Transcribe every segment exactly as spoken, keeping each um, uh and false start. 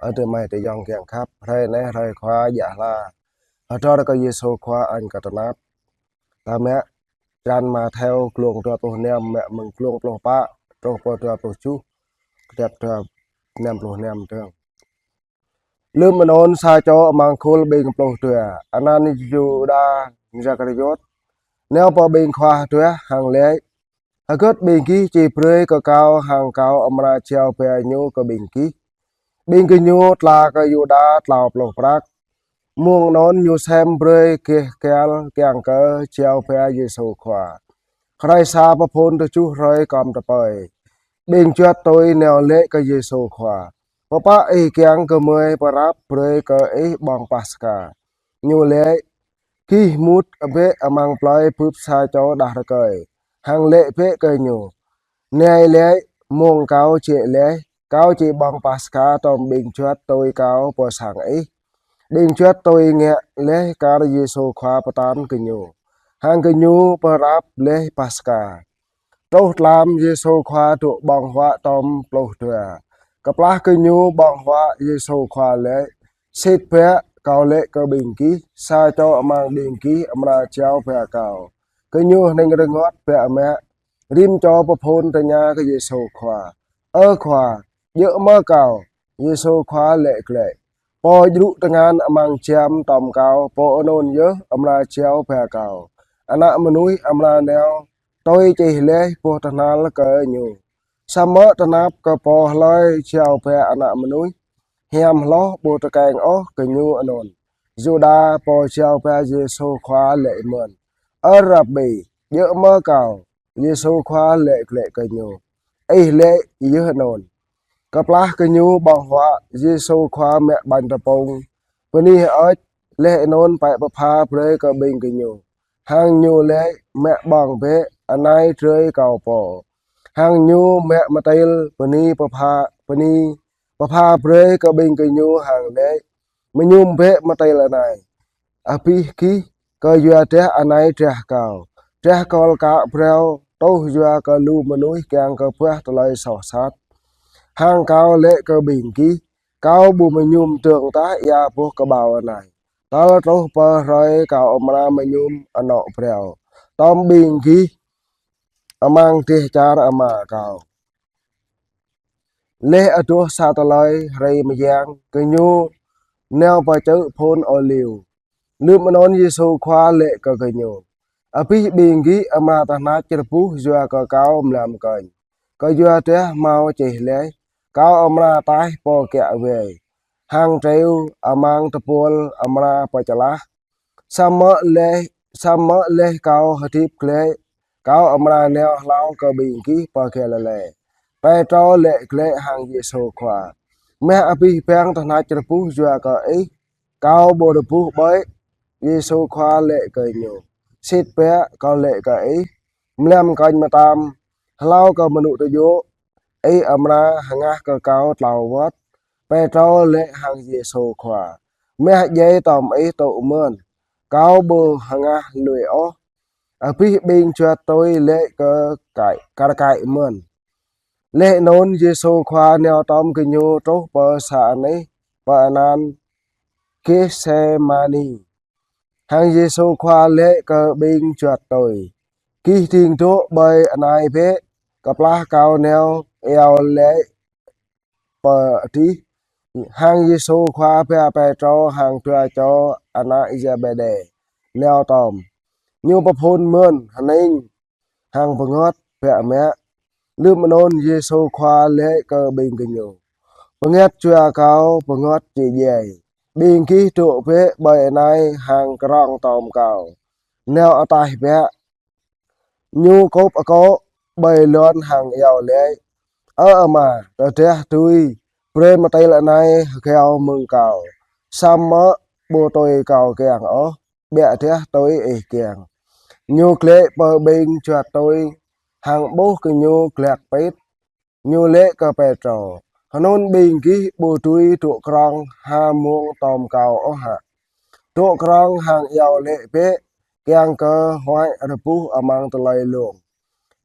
Ơ adơi amai ayŏng kiăng khăp, hrơi anai hrơi Khua djă hla. Hơdơr kơ Yêsu Khua añ kơ tơnap. Ta mă črăn Mattheo glông dua pluh năm, mă mơ̆ng glông pluh pă truh pơ dua pluh tơjuh, kơdŏp dua năm pluh năm dơ̆ng. Lơ̆m anŭn sa čô amăng khul ƀing pluh dua, anăn Yuđa Iskariôt, nao pơ ƀing khua tuah hăng laĭ: Hơgĕt ƀing gih či brơi kơ kâo hăng kâo amra jao ba ñu kơ ƀing gih? Ƀing gơñu tla kơ Yuđa klâo pluh prăk. Mơ̆ng anŭn ñu sem brơi gêh gal kiăng kơ jao ba Yêsu Khua. Hrơi sa pơphun tơjuh hrơi kơm tơpơi, ƀing juăt tui nao laĭ kơ Yêsu Khua: Pơpă ih kiăng gơmơi pơrăp brơi kơ ih ƀơ̆ng Paskha? Ñu laĭ: Gih mŭt bĕ amăng plơi bưp sa čô đah rơkơi, hăng laĭ bĕ kơ ñu: Nai laĭ, mơ̆ng kâo jĕ laih, kâo či ƀơ̆ng Paskha tŏm ƀing juăt tui kâo pơ sang ih. Ƀing juăt tui ngă laih kar Yêsu Khua pơtă kơ gơñu, hăng gơñu pơrăp laih Paskha. Truh tlam Yêsu Khua dŏ ƀơ̆ng huă tŏm pluh dua. Kơplah gơñu ƀơ̆ng huă, Yêsu Khua laĭ: Sĭt biă, kâo laĭ kơ ƀing gih, sa čô amăng ƀing gih amra jao ba kâo. Gơñu hning rơngot biă mă. Rĭm čô pơphun tơña kơ Yêsu Khua: Ơ Khua, djơ̆ mơ̆ kâo? Yêsu Khua laĭ glaĭ: Pô djru tơngan amăng jam tŏm kâo, pô anŭn yơh amra jao ba kâo. Ană mơnuih amra nao tui čih laih boh tơhnal kơ ñu. Samơ̆ tơnap kơ pô hlơi jao ba Ană mơnuih, hiam hloh ƀu tơkeng ôh kơ ñu anŭn. Yuđa pô jao ba Yêsu Khua laĭ mơ̆n: Ơ Rabbi, djơ̆ mơ̆ kâo? Yêsu Khua laĭ glaĭ kơ ñu: Ih laĭ yơh anŭn. Kơplah gơñu ƀơ̆ng huă, Yêsu Khua mă ƀañ tơpŭng, bơni hơơč, laih anŭn pĕ pơpha brơi kơ ƀing gơñu, hăng ñu laĭ: Mă ƀơ̆ng bĕ, anai drơi kâo pô. Hăng ñu mă mơtil, bơni pơpha, bơni pơpha brơi kơ ƀing gơñu hăng laĭ: Mơñum bĕ mơtil anai, abih gih, kơ yua drah anai drah kâo, drah kol kă phrâo tuh yua kơ lu mơnuih kiăng kơ buah tơlơi soh sat. Hăng kâo laĭ kơ ƀing gih, kâo ƀu mơñum dơ̆ng tah ia boh kơƀâo anai, tơl truh pơ hrơi kâo amra mơñum anŏ phrâo tŏm ƀing gih amăng dêh čar Ama kâo. Laih adoh sa tơlơi, hrơi mơyang, gơñu nao pơ čư̆ Phun Ôliu. Lơ̆m anŭn Yêsu Khua laĭ kơ gơñu: Abih ƀing gih amra tơhneč rơbuh yua kơ kâo mlam kơñ. Kơ yua drah hmâo čih laih: Kâo amra taih pô kiă wai, hăng triu amăng tơpul amra pơčlah. Samơ̆ laih, samơ̆ laih kâo hơdip glaĭ, kâo amra nao hlâo kơ ƀing gih pơ Galilê. Pêtrô laĭ glaĭ hăng Yêsu Khua: Mă abih bang tơhneč rơbuh yua kơ ih, kâo ƀu rơbuh ƀơi. Yêsu Khua laĭ kơ ñu: Sĭt biă, kâo laĭ kơ ih, mlam kơñ mơtam, hlâo kơ mơnŭ tơjŏ, ih amra hơngah kơ kâo klâo wơ̆t. Pêtrô laĭ hăng Yêsu Khua: Mă djai tŏm ih tŭ mơ̆n, kâo ƀu hơngah lui ôh. Abih ƀing juăt tui laĭ kơ kaĭ, kar kaĭ mơ̆n. Laih anŭn Yêsu Khua nao tŏm gơñu truh pơ sa anih pơanăn Gêtsêmani. Hăng Yêsu Khua laĭ kơ ƀing juăt tui: Gih ding dŏ ƀơi anai bĕ, kơplah kâo nao iâu laĭ pơ adih. Hăng Yêsu Khua ba Pêtrô hăng dua čô ană Zêbêđê nao tŏm. Ñu pơphun mơ̆n, hơning hăng bơngơ̆t biă mă. Lơ̆m anŭn Yêsu Khua laĭ kơ ƀing gơñu: Bơngăt jua kâo bơngơ̆t či djai. Ƀing gih dŏ bĕ ƀơi anai hăng krŏng tŏm kâo, nao ataih biă. Ñu kŭp akŏ ƀơi lŏn hăng iâu laĭ: Ơ Ama, tơdah dưi, brơi mơtil anai hơgao mơ̆ng kâo. Samơ̆ ƀu tui kâo kiăng ôh, biă dah tui ih kiăng. Ñu glaĭ pơ ƀing juăt tui hăng ƀuh gơñu glăk pĭt, ñu laĭ kơ Pêtrô: Hơnŭn ƀing gih ƀu dưi dŏ krŏng ha mông tŏm kâo ôh hă? Dŏ krŏng hăng iâu laĭ bĕ, kiăng kơ huăi rơbuh amăng tơlơi lông.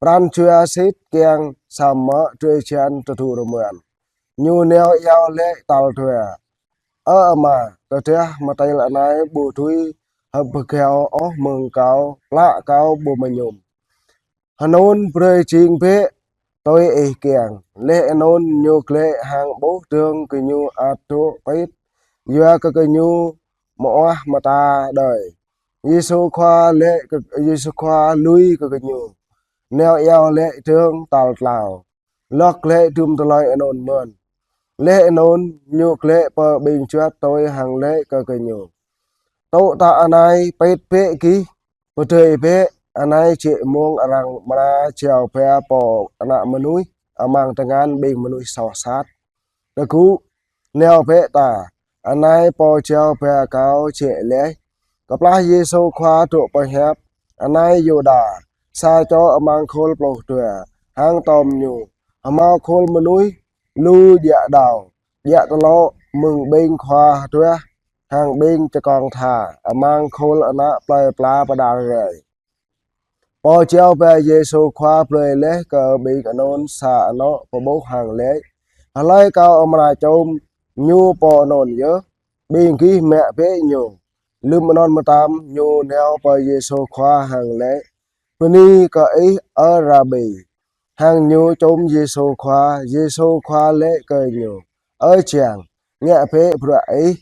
Pran jua sĭt kiăng, samơ̆ drơi jăn tơdu rơmơ̆n. Ñu nao iâu laĭ tal dua: Ơ Ama, tơdah mơtil anai ƀu dưi hơbơgao ôh mơ̆ng kâo, plă kâo ƀu mơñum. Hơnŭn brơi jing bĕ tui ih kiăng. Laih anŭn ñu glaĭ hăng ƀuh dơ̆ng gơñu ăt dŏ pĭt, yua kơ gơñu mơak mơta đơi. Yêsu Khua laĭ kơ, Yêsu Khua lui kơ gơñu, nao iâu laĭ dơ̆ng tal tlâo. Lŏk glaĭ dŭm tơlơi anŭn mơ̆n. Laih anŭn ñu glaĭ pơ ƀing juăt tui hăng laĭ kơ gơñu: Tŭ tă anai pĭt bĕ gih, pơdơi bĕ, anai jĕ mông arăng amra jao ba Pô Ană Mơnuih amăng tơngan ƀing mơnuih soh sat. Tơgŭ, nao bĕ ta, anai pô jao ba kâo jĕ laih. Kơplah Yêsu Khua dŏ pơhiăp, anai Yuđa, sa čô amăng khul pluh dua, hăng tŏm ñu, hơmâo khul mơnuih lu djă đao, djă tơlŏ mơ̆ng ƀing khua hơduah hăng ƀing čơkông tha amăng khul ană plơi pla pơđar rai. Pô jao ba Yêsu Khua brơi laih kơ ƀing anŭn sa anŏ pơƀuh hăng laĭ: Hlơi kâo amra čum ñu pô anŭn yơh? Ƀing gih mă bĕ ñu. Lơ̆m anŭn mơtam ñu nao pơ Yêsu Khua hăng laĭ: Bơni kơ ih, ơ Rabi. Hăng ñu čum Yêsu Khua. Yêsu Khua laĭ kơ ñu: Ơ jiăng, ngă bĕ bruă ih.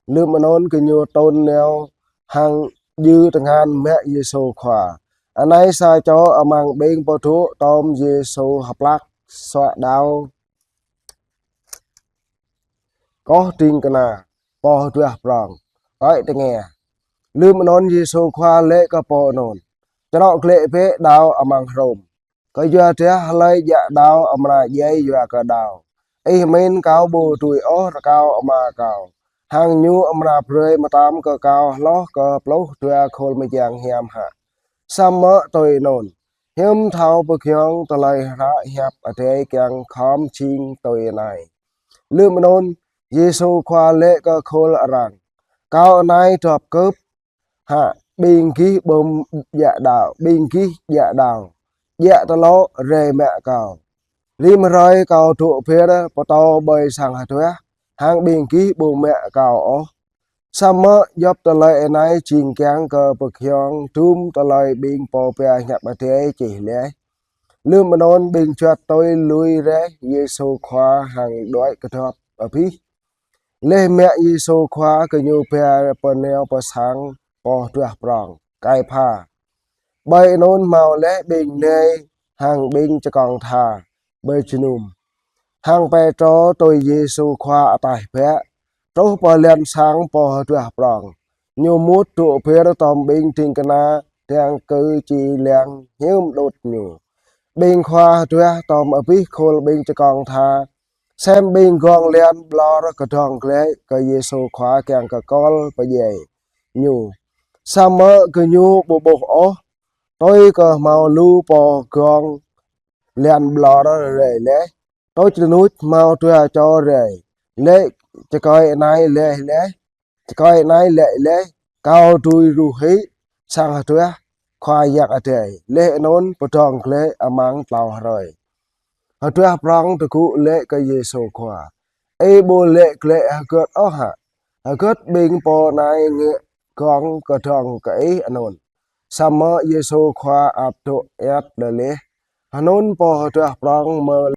Lơ̆m anŭn gơñu tŭn nao hăng djơ̆ tơngan mă Yêsu Khua. Anai sa čô amăng ƀing pơdŏ tŏm Yêsu hơplăk suă đao. Koh ding kơna, pô hơduah prong, tơi tơngia. Lơ̆m anŭn Yêsu Khua laĭ kơ pô anŭn: Črŏ glaĭ bĕ đao amăng hrŏm. Kơyua dah hlơi djă đao amra djai yua kơ đao. Ih mĭn kâo ƀu dưi ôh rơkâo Ama kâo, hăng ñu amra brơi mơtam kơ kâo hloh kơ pluh dua khul mơyang hiam hă? Samơ̆ tui anŭn, hiư̆m thâo pơgiŏng tơlơi hră hiăp Adai kiăng khŏm jing tui anai. Lơ̆m anŭn Yêsu Khua laĭ kơ khul arăng: Kâo anai dŏp kơp hă? Ƀing gih ƀu djă đao, ƀing gih djă đao, djă tơlŏ rai mă kâo. Rĭm hrơi kâo dŏ pơphir pơtô ƀơi sang hơduah, hăng ƀing gih ƀu mă kâo ôh. Samơ̆ djŏp tơlơi anai jing kiăng kơ pơgiŏng dŭm tơlơi ƀing pô pơhiăp Adai čih laih. Lơ̆m anŭn ƀing juăt tui lui rai Yêsu Khua hăng đuaĭ kơdŏp abih. Laih mă Yêsu Khua, gơñu ba pơnao pơ sang pô hơduah prong, Kaipha. Ƀơi anŭn hmâo laih ƀing nai hăng ƀing čơkông tha ƀơi jơnum. Hăng Pêtrô tui Yêsu Khua ataih biă, truh pơ lăn sang pô hơduah prong. Ñu mŭt dŏ pơphir tŏm ƀing ding kơna, dăng kơ či lăng hiư̆m đŭt ñu. Ƀing khua hơduah tŏm abih khul ƀing čơkông tha, sem ƀing gong lăn ƀlŏr kơdŏng glaĭ kơ Yêsu Khua kiăng kơ kơl pơdjai ñu. Samơ̆ gơñu ƀu ƀuh ôh, tui kơ hmâo lu pô gong lăn ƀlŏr rai laih. Tuč rơnuč hmâo dua čô rai, laĭ: Čơkơi anai laĭ laih, čơkơi anai laĭ laih: Kâo dưi ruh hĭ sang hơduah Khua Yang Adai. Laih anŭn pơdŏng glaĭ amăng tlâo hrơi. Hơduah prong tơgŭ laĭ kơ Yêsu Khua: Ih ƀu laĭ glaĭ hơget ôh hă? Hơget ƀing pô anai ngă gong kơdŏng kơ ih anŭn? Samơ̆ Yêsu Khua ăt dŏ iăt lơleh. Hơnŭn pô hơduah prong mơ